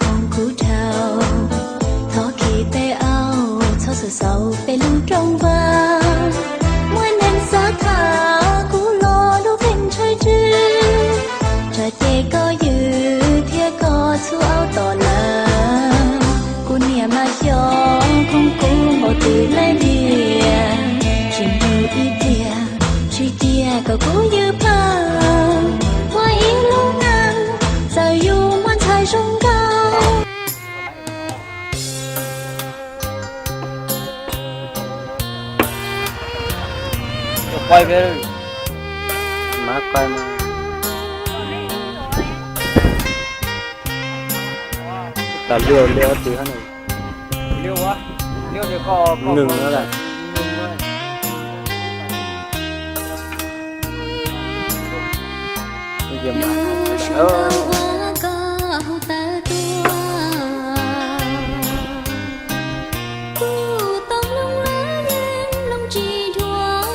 Moo kuv dhau, thov khi peb aub txhob xaus xaus peb lub rooj vag. Muaj neeg xav tham kuv los lub feem ntshai tsw, tsam ces koj ywm thiab koj txhub aub tom lawm. Kuv niam mas xyov koob kuv npaum twg lawm tiag, tsis nrug ib tiag, tsis tiag kom kuv ywm plawg. Muaj ib lub neej txawm yus muaj ntxhais zoo nkauj. Tas liaj liaj ob tug hab, nws na. Lub suab ua koj hu tawm tuaj, kuv tau mloog los yeej mloog tsis dhuav.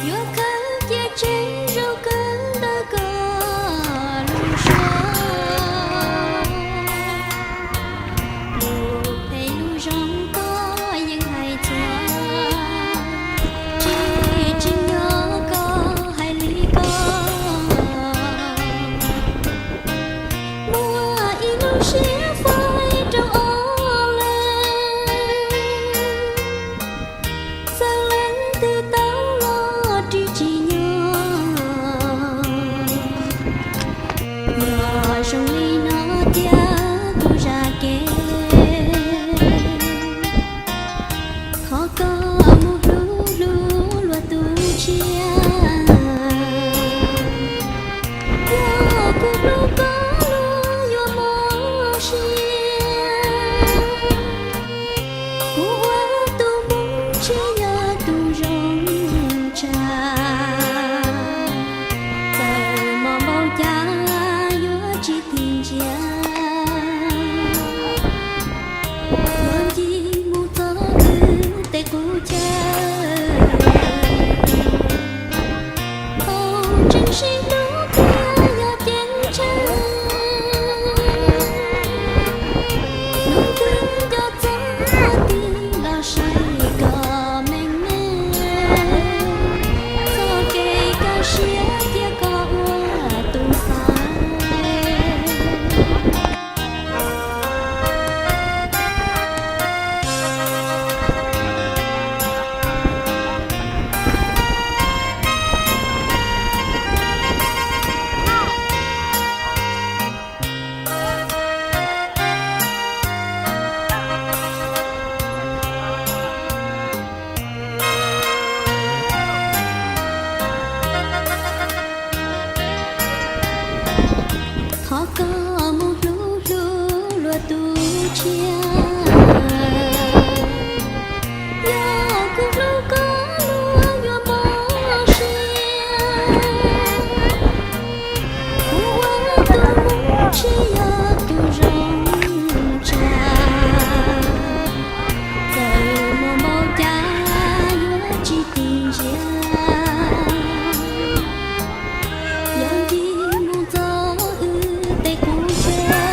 Yuav khawb cia tseeb zoo kawg ntawm koj lub suab. Lus phem lus zoo koj yeej hais txhua, tsis tsim nyog koj hais li ko. Muaj ib lub siab fais rau ob leeg, txawm leej twg tau los ris tsim nyog. Yog zoo li no tiag kuv zaj kev, thov koj mus hlub hlub luag tus tshiab. Yog kuv hlub koj luag yuav mob siab, kuv ua tus Hmoob tsis yog tus zoo tshaj. Txawm mob npaum cas yuav tsis tig ntsia, yuav ncig mus txog twg tej qub chaw. Thaum tseem sib hlub tiag yog ceeb tsheej, hnub twg nco txog tig los saib kom meej meej, txoj kev kaj siab cia koj ua tus xaiv. Thov koj mus hlub hlub luag tus tshiab. Yog kuv hlub koj luag yuav mob siab, kuv ua tus Hmoob tsis yog tus zoo tshaj. Txawm mob npaum cas yuav tsis tig ntsia, yuav ncig mus txog wb tej qub chaw.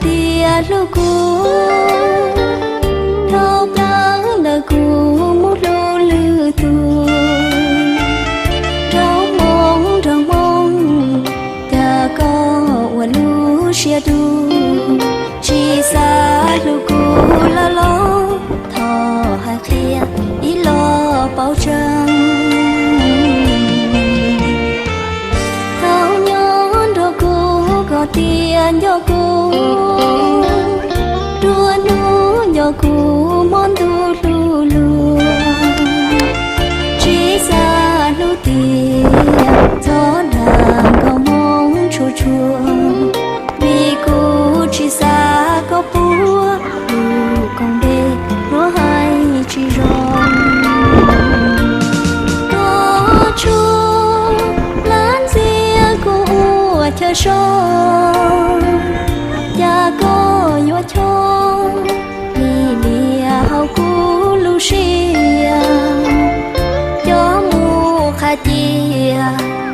tias hlub kuv, dhau plaws ntawm kuv mus hlub lwm tus. Nrog hmoob nrog hmoob, cas koj ua lub siab dub, tsis xav hlub kuv lawm los? Thov hais qhia ib los paub tseeb. Thaum nyob nrog kuv, koj tias nco kuv, nruab hnub nco kuv, hmo ntuj hlub luag. Tsis xav hlub tiag, txhob dag nkauj hmoob tshua tshua, vim kuv tsis xav koj puas lus koom npe, luag hais tsis zoo. Koj tshuab lab ntxias kuv ua chaw so, cas koj yuav choj lim liam hauv kuv lub siab. Coj mus qhav cia,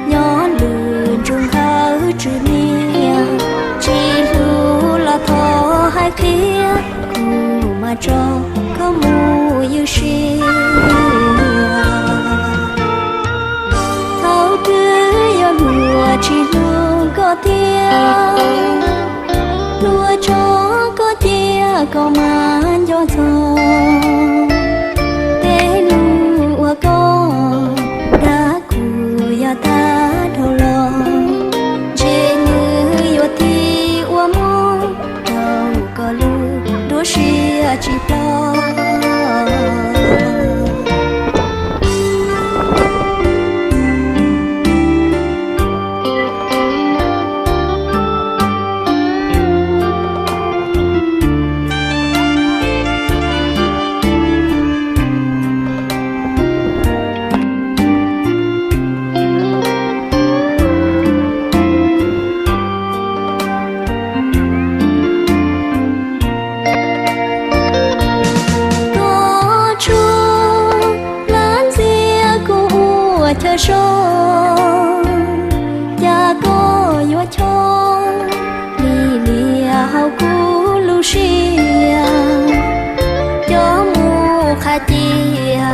nyob lwm ntsug nkawd tswv niam, tsis hlub los thov hais qhia, kuv mam tso koj mus ywj sia. Thaum twg yog luag tsis hlub koj tiag, luag tso koj cia koj mam nco txog. Tej lus uas koj dag kuv yog tag dhau los, ntshe nws yuav thim ua mob rau koj lub nruab siab tsis ploj. Koj tshuab lab ntxias kuv ua chaw so, cas koj yuav choj lim liam hauv kuv lub siab. Coj mus qhav cia,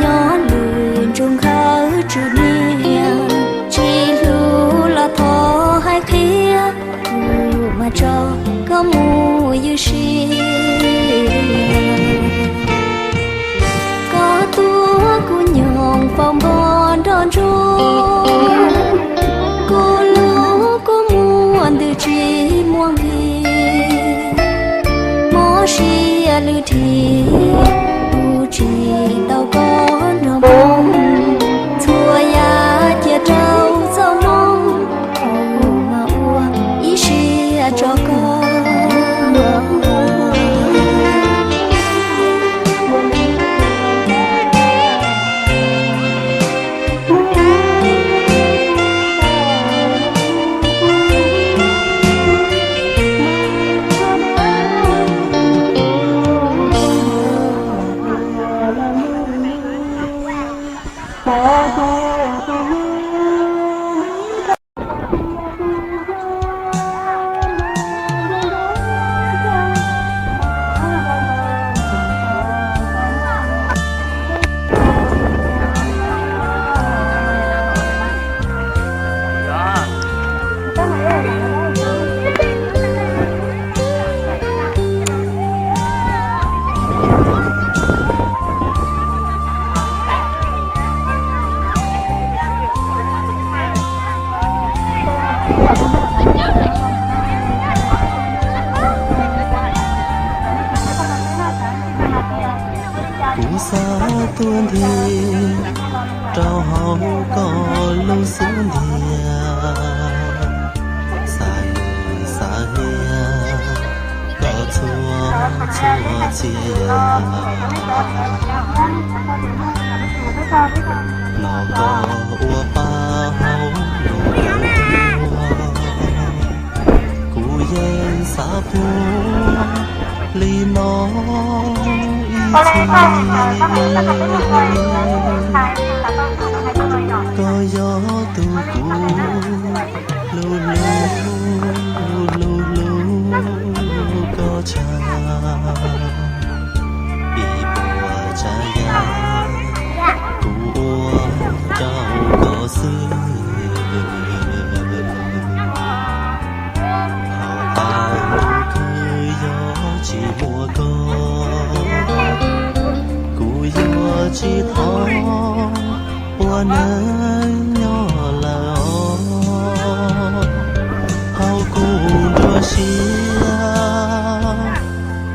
nyob lwm ntsug nkawd tswv niam, tsis hlub los thov hais qhia, kuv mam tso koj mus ywj sia. Koj tuav kuv nyoog faus npog nrog ntsuag, kuv lub kua muag ntws tsis muaj nqis. Mob siab lwj dhim, kuv tsis tau koj nrog hmoob, txhua yam cia rau txoj hmoo, kuv mam ua ib siab tso koj. Kuv xav tuaj nthi rau hauv koj lub xub ntiag, xav xav hia koj txhua txhua txhia yam. Hnov koj ua pa hauv lub, kuv yeej xav puag li no ib txhis. Koj yog tus kuv hlub hlub hlub hlub. neej nyob lawm os, hauv kuv nruab siab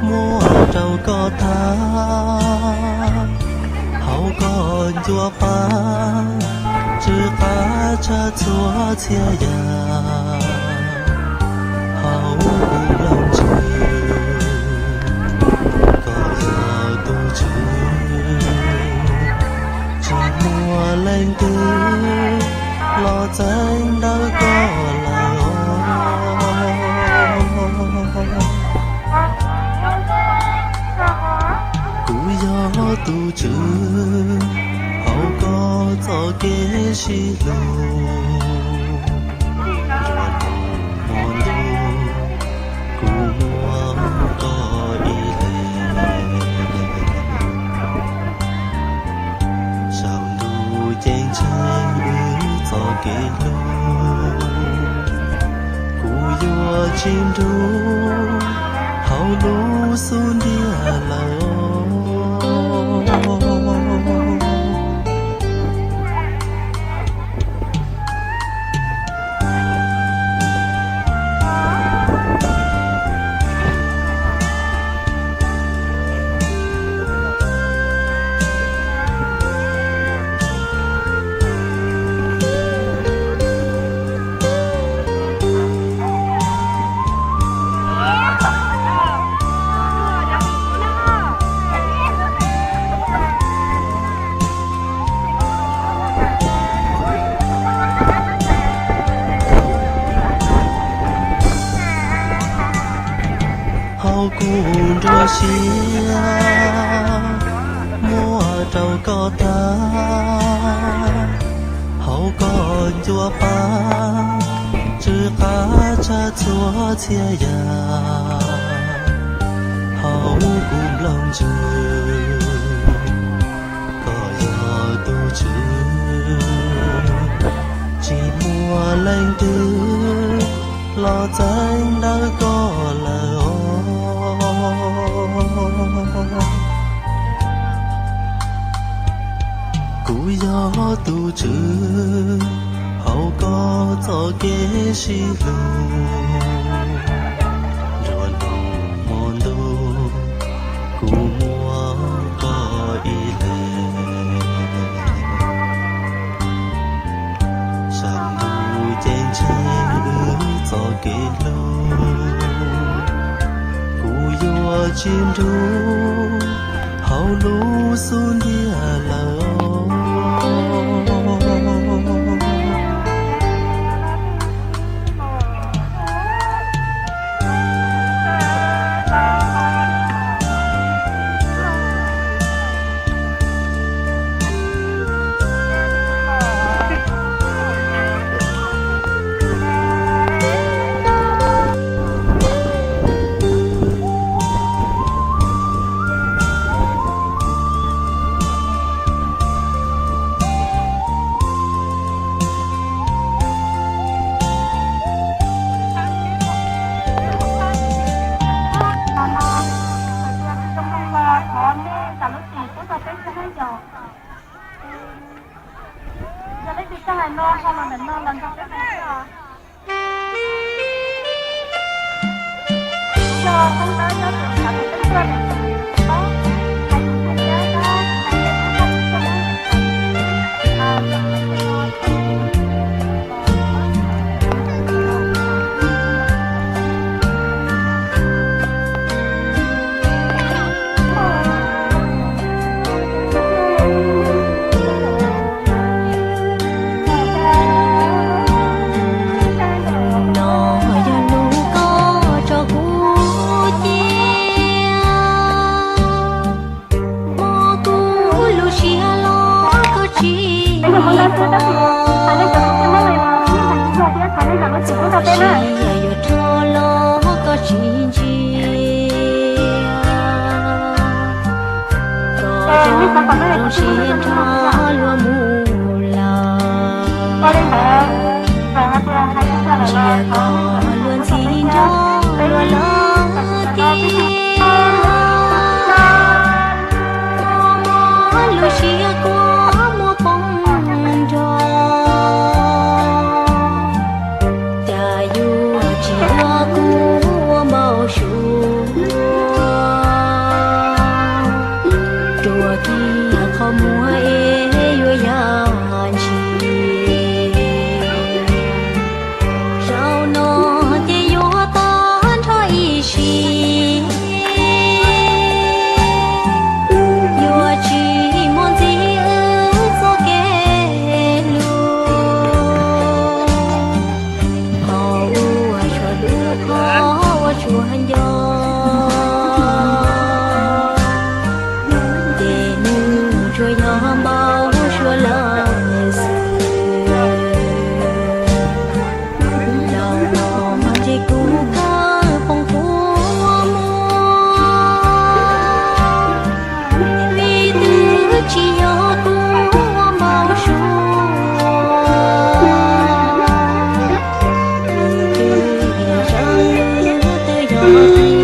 muab rau koj tag, hauv koj ncua pab tsw qab tshaj txhua txhia yam, hauv kuv nplooj ntsws koj yog tus tswv, tsis muaj leej twg los txeeb ntawm koj lawm os. Kuv yog tus tswv hauv koj txoj kev sib hlub, nruab hnub hmo ntuj kuv muaj koj ib leeg. Saum ntuj ceeb tsheej wb txoj kev hlub, kuv yuav tsis nrug hauv lub xub ntiag lawm. Hauv kuv nruab siab muab rau koj tag, hauv koj ncua pab tsw qab tshaj txhua txhia yam, hauv kuv nplooj ntsws koj yog tus tswv, tsis muaj leej twg los txeeb ntawm koj lawm os. Kuv yog tus tswv hauv koj txoj kev sib hlub, nruab hnub hmo ntuj kuv muaj koj ib leeg. Saum ntuj ceeb tsheej wb txoj kev hlub, kuv yuav tsis nrug hauv lub xub ntiag lawm. No yog lus koj tso kuv cia, muab kuv lub siab los koj tsis pom, txawm sis yuav rhuav los koj tsis ntsia, koj zoo zoo siab nrog luag mus lawm. Ntsia koj luag ntxhi nrog luag los ces, muab lub siab kua muab poob Yuav tsis yog kuv ua npau suav, rua kiag qhov muag es yuav yaj ntshis. Zaum no ces yuav tag nrho ib sim, yuav tsis muaj ntxiv wb txoj kev hlub. Qhov uas tshua hlub, qhov uas tshua nco, ces nws tsuas yog npau suav lawm xwb. Zaum no mas ces kuv kawg poob kua muag, vim twb tsis yog kuv ua npau suav, vim twb yog tseeb, twb yog tiag.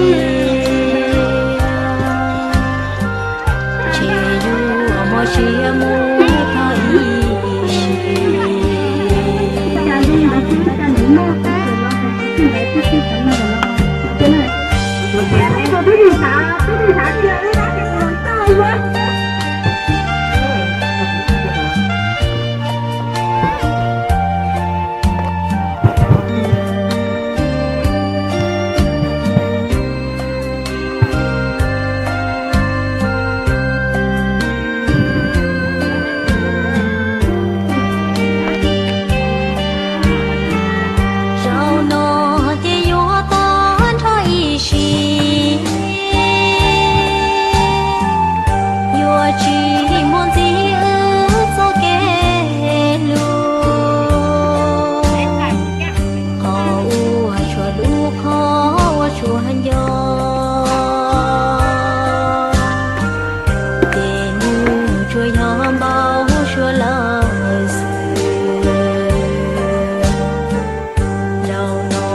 Ntshe yuav mob siab mus tag ib sim. Zaum no ces yuav tag nrho ib sim, yuav tsis muaj ntxiv wb txoj kev hlub. Qhov uas tshua hlub, qhov uas tshua nco, ces nws tsuas yog npau suav lawm xwb. Zaum no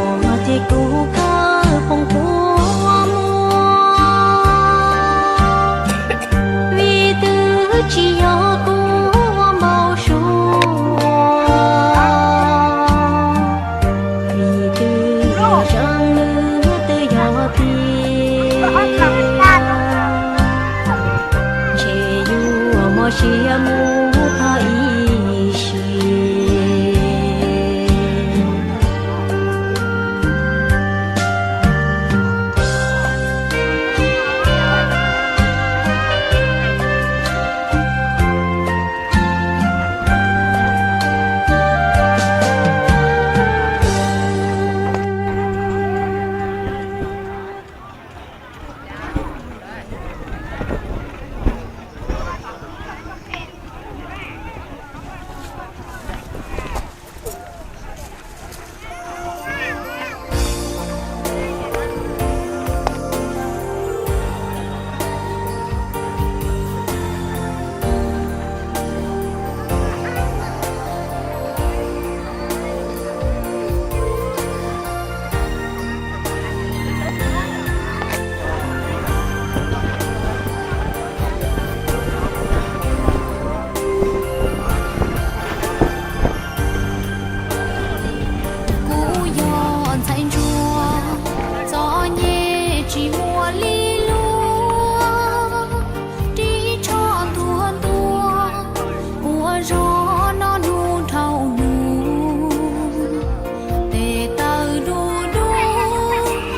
ces kuv kawg poob kua muag, vim twb tsis yog kuv ua npau suav, vim twb yog tseeb, twb yog tiag. Ntshe yuav mob siab mus tag ib sim. Kuv yog ntxhais ntsuag, txom nyem tsis muaj li luag, ris tsho ntuag ntua, ua zog noj hnub dhau hnub. Tes taw du du,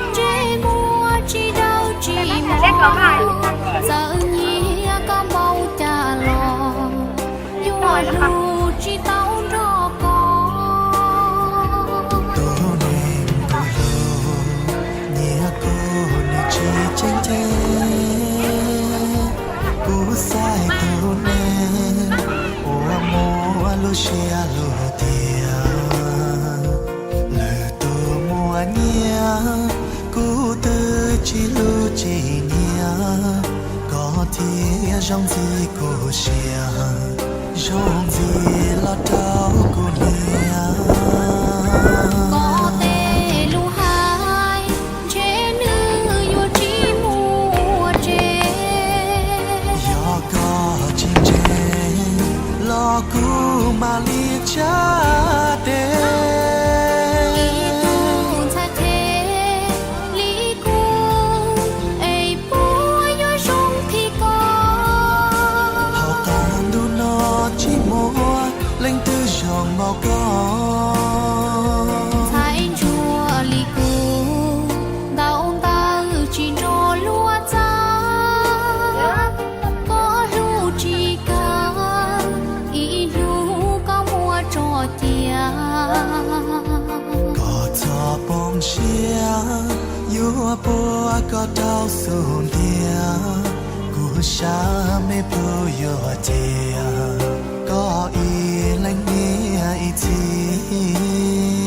ntsej muag tsis dawb tsis mos, txawm nyiam koj npaum cas los yuav hlub tsis tau nrog koj. Tus neeg kuv hlub, nyiam kuv nws tsis tseem ceeb. Kuv xaiv tus neeg uas muaj lub siab lub ntsws tiag, lwm tus muaj nyiaj kuv twb tsis hlub tsis nyiam, koj thiaj zoo ntxiv kuv siab, zoo ntxiv los rau kuv niam. Koj tej lus hais ntshe nws yuav tsis muaj tseeb. Yog koj tsis ntseeg los kuv mam li tshaj teb. Ntshiab yuav puag koj rau xub ntiag, kuv sab me plhu yuav cia koj ib leeg niam ib txhis.